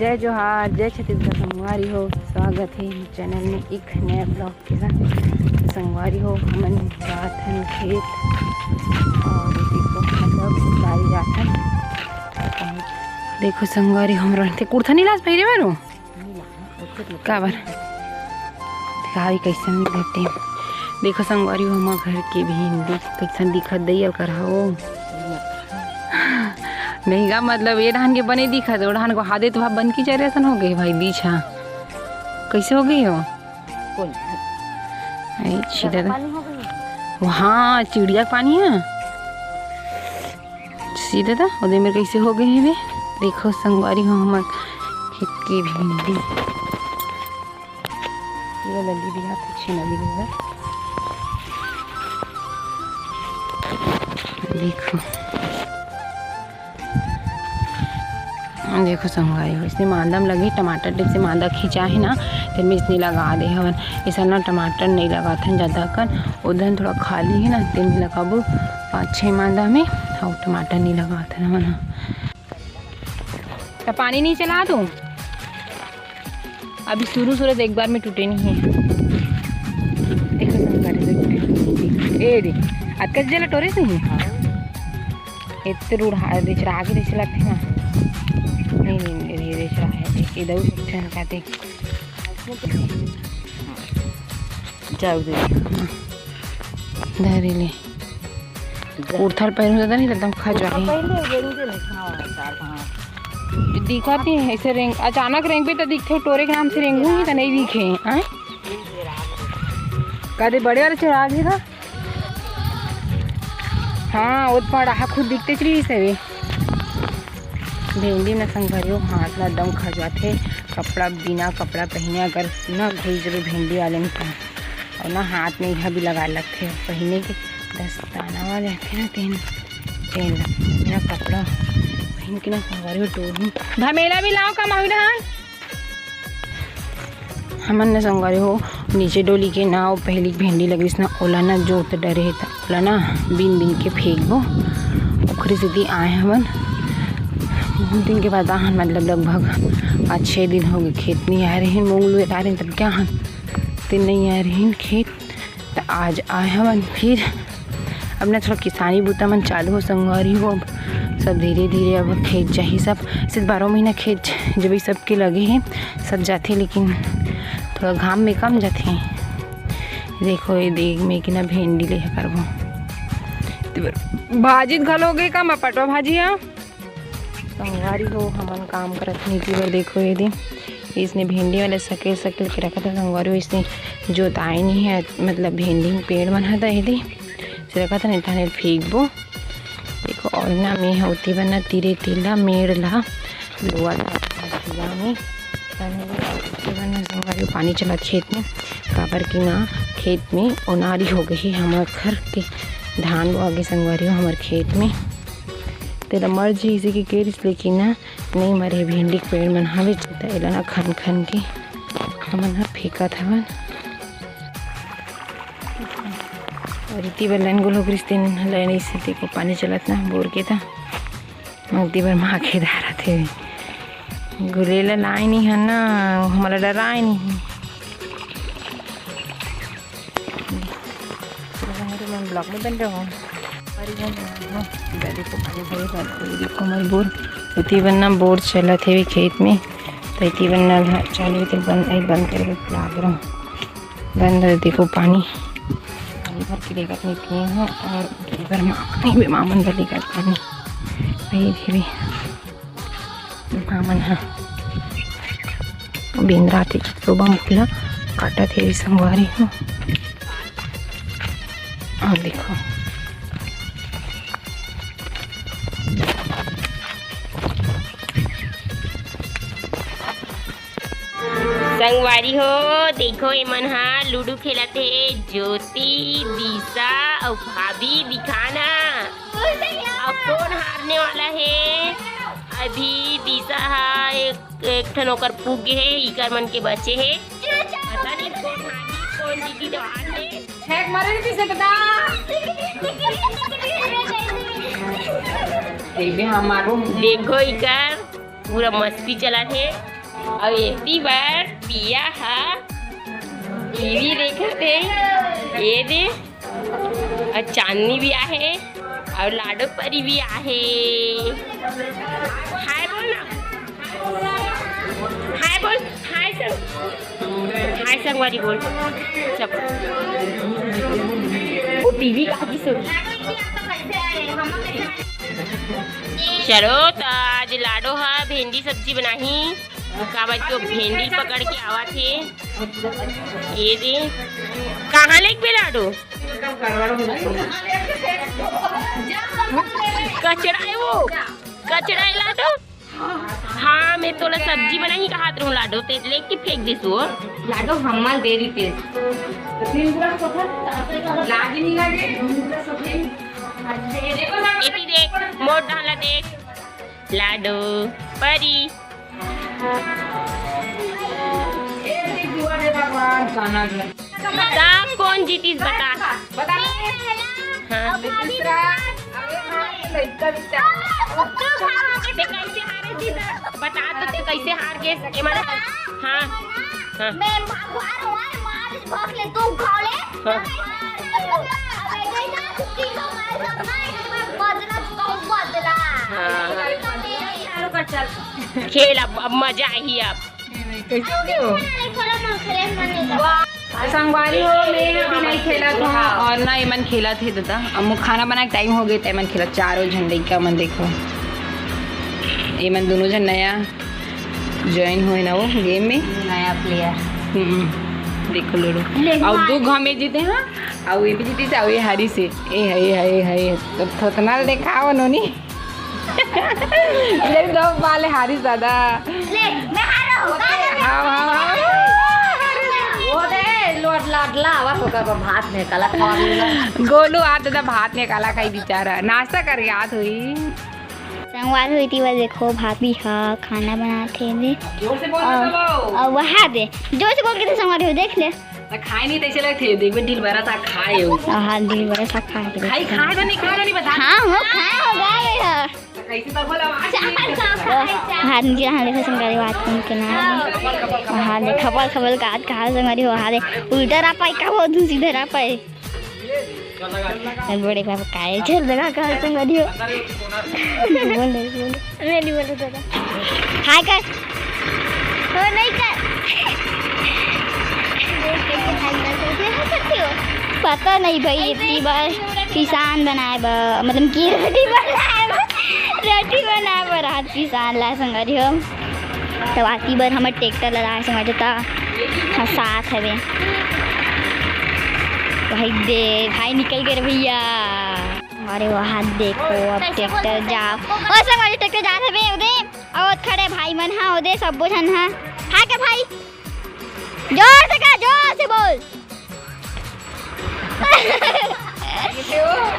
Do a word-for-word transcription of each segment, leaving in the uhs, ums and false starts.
जय जोहार, जय छत्तीसगढ़ संगवारी हो, स्वागत हे चैनल में एक नया ब्लॉग के साथ। संगवारी हो, हमन जात हन खेत और देखो, मतलब, बारी जात हन। देखो संगवारी, हमरो ते कुर्ता नहीं लास पहिरे बारो। काबर? दिखाई कैसन दिखते। देखो संगवारी हो, हमर घर के भिंडी कैसन दिखत दई, अल करहा ओ। नहीं गा, मतलब ये धान के बने दिखत, ओ धान को हादे तो बन की चरे असन हो गए भाई, बीच हा। कैसे हो गए हो? कौन? आई, सीधा दा। पानी हो गई। वहाँ चिड़िया के पानी है। सीधा दा, ओदे मेर कैसे हो गए हे बे? देखो संगवारी हो, हमर खेत के भिंडी। ये लगी भी हाथ अच्छे लगी हुई है। देखो, देखो संगवारी हो, इसने मांदा में लगे टमाटर, जैसे मांदा खिंचा है ना, तेन में इसने लगा दे हवन। ऐसा ना टमाटर नहीं लगाथन ज्यादा कन, उधर थोड़ा खाली है ना, तेन में लगाबो पाँच छः मांदा में, और टमाटर नहीं लगाथन हवन। तो पानी नहीं चला तू, अभी शुरू सूरज एक बार में टूटे नहीं है। देखो संगवारी, देखो। ए दे, अतका जला टोरे से ही। इतने रूढ़ हा-, रिचरा आगे रिचरा लगथे ना। नहीं, नहीं, नहीं, ये रिचरा है। देख, इधर उठन का देख। जाओ दे। धरी ले। कुर्थर पैर में ज्यादा नहीं लगता, खा जाए। पहले रेंगे नहीं, हाँ, साल, हाँ। दिखत नहीं, ऐसे रेंग, अचानक रेंगबे तो दिखथे, टोरे के नाम से रेंगू ही तो नहीं दिखे, आय? कदे बड़े वाले चढ़ा गए था। हाँ, वो तो पड़ाहा खुद दिखते चली से वे। भेंडी न संगवारी हो, हाथ ला एकदम खजुआथे। कपड़ा, बिना कपड़ा पहने अगर न घुस जबे भेंडी वाले में तो, और ना हाथ में यह भी लगा लगथे, पहने के दस्ताना वाले आथे ना, तेन, तेन ला, बिना कपड़ा पहन के ना संगवारी हो, डोलहूँ। भमेला भी लाओ का मामी डहान। हमन न संगवारी हो, नीचे डोली के ना, वो पहली भेंडी लगिस ना, ओला ना जोत डरे हे, त ओला ना बीन बीन के फेंकबो। ओखरे सेती आए हमन। बहुत दिन के बाद आहन, मतलब लगभग पाँच छः दिन हो गए, खेत नहीं आए रहिन, मूंग लुए आए रहिन, तब क्या हन, तेन नहीं आए रहिन खेत। त आज आए हवन फिर। अब ना थोड़ा किसानी बूता मन चालू हो संगवारी हो, अब सब धीरे धीरे अब खेत जाही सब। सिर्फ बारह महीना खेत जब ये सब के लगे हे, सब जाथे, लेकिन थोड़ा घाम में कम जाथे। देखो ये देख में कि ना भेंडी ले करबो। भाजी घलो गे का, मपटवा भाजी हा। संगवारी हो, हमन काम करत हन एती बर, देखो एदे, इसने भेंडी वाले सकेल सकेल के रखत हे संगवारी हो, इसने जोताए नहीं है, मतलब भेंडी के पेड़ मन ह त एदे से रखत हन, एठाने फेंकबो। देखो, और ना में ह ओती बर ना तीरे तीर ला, मेड़ ला, लोआ ला, में, संगवारी हो, पानी चला खेत में, काबर कि ना खेत में ओनारी हो गई हमर घर के धान बोआ गे संगवारी हो हमर खेत में। तेला मर जही कहिके केरिस, लेकिन ना, नइ मरे, भिंडी के पेड़ मन हवे, त एला ना खन खन के हमन ह फेंकत हवन। और इति बर लाइन गोल हो गिस, तेन ह लाइन अइसे देखो पानी चलत ना बोर के, त इति बर माँ के धारत हे। गुलेला लाइन ही है ना, हमला डराए नहीं। ब्लॉग में बन रहो। अरे, देखो, पानी भरे बर, देखो, हमर बोर, उती बर ना बोर चलत हे खेत में, त इती बर नल ह चालू हे, त बंद, ए, बंद करके लाग रहो। बंद हे, देखो, पानी, पानी भर के लेकर नहीं पिए हो, और घर में नहीं, मामन बर लेकर पानी, वही धीरे। हमन ह बेंदरा थे, सुबह मुखला काटत हे संगवारी हो। और देखो, संगवारी हो, देखो, एमन ह लूडो खेलत हे, ज्योति, दिशा अउ भाभी दिखाना। अब कौन हारने वाला हे? अभी दिशा ह एक, एक ठन ओकर पुग गे हे, इकर मन के बचे हे। पता नहीं कौन हारही, कौन जीतही, तो हार हे। छेक मारे रहितिस हे दादा। देखबे, हम मारबो। देखो इकर। पूरा मस्ती चलत हे। अउ एती बर पिया ह टीवी देखत हे। ये दे, अउ चांदनी भी आहे, अउ लाडो परी भी आहे। हाय बोल ना, हाय बोल, हाय सर। हाय संगवारी बोल। चप। वो टीवी का जी सुन। चलो, त आज लाडो ह भेंडी सब्जी बनाही। काबर तो भेंडी पकड़ के आवत हे। ये दे, कहाँ लेके बे लाडो? कचरा है वो, कचरा है लाडो। हाँ, मैं तोला सब्जी बनाही कहात रहूं लाडो, ते लेके फेंक दिस वो। लाडो हम्मल दे रही थे। लाज नहीं लगे। एती देख, मोर डाला देख। लाडो, परी। ता कोन जीतिस बता? बता। हाँ। ते कैसे हारे जीत? बता तो, ते कैसे हार गे? ये माने, हाँ, हाँ। मैं भगवान हूँ, मार भोग ले, तू खा ले। हाँ। बदला, तू बदला। हाँ। खेल अब, अब मजा आही अब। कैसे हो गए हो? संगवारी हो, मैं अभी नहीं खेलत हूँ और ना एमन खेलत हे दादा। अब खाना बनाए के टाइम हो गए, त एमन खेलत, चारों झन लइका मन। देखो, एमन दोनों झन नया ज्वाइन होए ना वो गेम में। नया प्लेयर। हम्म, देखो लूडो। ले, अउ दू घमे जीते हैं, अउ ये भी जीती से, अउ ये हारी से। ए है, ए है, ए है। तो थोथना देखाओ नोनी। ले दो बाले हारी दादा। ले, मैं हारा हूँ। हाँ, हाँ, हाँ। वो दे, लोट लाडला, आवा तो कर भात में काला खा। गोलू आ दादा भात में काला खाई बेचारा। नाश्ता कर याद हुई। संगवारी हो, एती बर देखो, भाभी ह खाना बनात हे दे। जोर से बोल अउ, ना बाबू। अउ वहा दे, जोर से बोल के दे संगवारी हो, देख ले। त खाए नहीं तैसे लगथे, देखबे दिल भरा था खाए हो। हाँ, दिल भरा था खाए के खाई, देखो। खाए तो नहीं, खाए तो नहीं बता। हाँ, हो खाए हो गए ह। कैसे तो बोला, आवाज नहीं निकलता। हाथ नीचे रहा, देखो संगवारी हो, हाथ कौन के ना। हाँ, देख, खपल खपल का हाथ कहा संगवारी हो, हाँ दे, उल्टा रहा पाए का वो, तू सीधे रहा पाए। अरे बड़े पापा काय चल रहा, कहाँ से मरियो? बोल दे, बोल दे। मैं नहीं बोलूँ दादा। हाय कर। हो नहीं कर। पता नहीं भाई, एती बर पिसान बनाए बर, मतलब कि रोटी बनाए बर, रोटी बनाए बर आज पिसान ला संगवारी हो। त एती बर हमर ट्रैक्टर ला लाए संगवारी हो, त हंसात हवे। भाई दे, भाई निकल गए रे भैया। अरे वहाँ देखो, अब ट्रैक्टर जाओ। ओ संगवारी, ट्रैक्टर जात हवे ओदे। अउ खड़े भाई मन हा ओदे, सब्बो झन हा। हाय कर भाई। जोर से कर, जोर से बोल।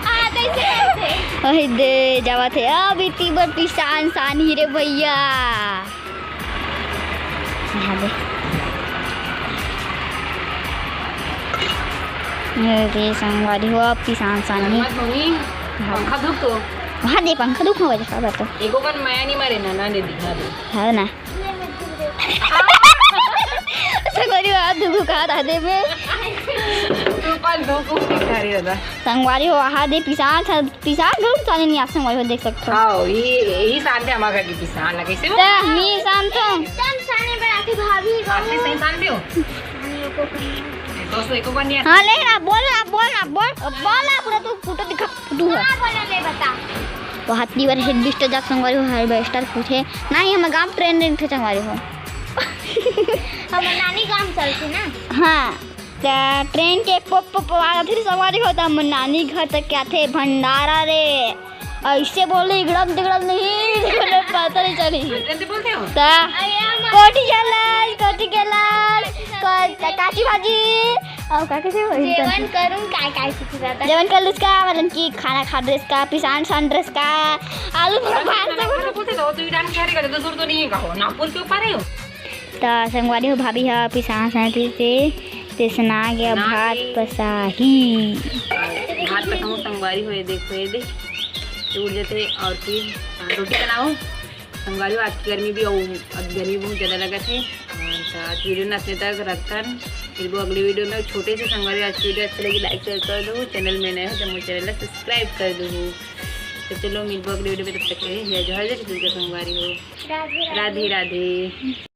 आ, कैसे, कैसे? ओही दे, जावत हे। अब एती बर पिसान सान ही रे भैया। यहाँ दे। ये दे संगवारी हो, अब पिसान सान ही। मत होनी। हाँ। पंखा धूप तो। वहाँ दे, पंखा धूप हो गया, का बात हो? एको कन माया नहीं मारे ना, ना दे दी, ना दे। है ना? संगवारी हो, हाथ धुकु का था दे बे। तू कौन धुकु की खा रही हो दा? संगवारी हो, वहाँ दे पिसान सा-, पिसान घलो साने नहीं आप संगवारी हो, देख सकते हो। हाँ, ये, यही शांत है हमारे घर की पिसान ला, कैसे हो? त मी शांत हूँ। एकदम साने बनाती भाभी, आपने सही शांत हो? दोस्तों, एको बार नहीं आता। हाँ, ले ना, बोल ना, बोल ना, बोल, बोल ना, पूरा तू फोटो दिखा, फोटो है। हाँ, बोला, ले बता। वो हाथी बर हेड बिस्टर जात संगवारी हो, हार्वेस्टर पूछे। नहीं, हम गांव ट्रेन रेंट संगवारी हो। हम नानी गांव चलते ना। हाँ। त ट्रेन के पोप पोप आवाज आथे संगवारी हो, त हमर नानी घर तक के आथे भंडारा रे। ऐसे बोले इगड़म तिगड़म नहीं, पता नहीं चली। ऐसे बोलते हो? त कोठी के लाल, कोठी के लाल, को-, काची भाजी, अउ का कैसे बोलते हैं? जेवन करूँ, काय काय सीखी जाता है? जेवन कर लूस का, मतलब कि खाना खा ड्रेस का, पिसान सान ड्रेस का, आलू पराठा सब। बोलते तो, तू इरान शहरी का, तो दूर तो नहीं है, कहो, नागपुर के ऊपर है हो। त संगवारी हो, भाभी ह पिसान सानत रहिस हे, तेसना गया भात पसाही। भात पसाहूँ संगवारी हो, ये देखो, ये देख, ये उड़ जाते। और फिर रोटी बनाओ। संगवारी हो, आज के गर्मी भी, अब गर्मी बहुत ज्यादा लगत हे। अउ त आज वीडियो न अतने तक रखथन, मिलबो अगले वीडियो में छोटे से। संगवारी हो, आज के वीडियो अच्छा लगी, लाइक शेयर कर दो, चैनल में नए हो तो मोर चैनल ला सब्सक्राइब कर दो। तो चलो मिलबो अगले वीडियो में, तब तक के लिए जय जोहार, जय छत्तीसगढ़ संगवारी हो। राधे राधे।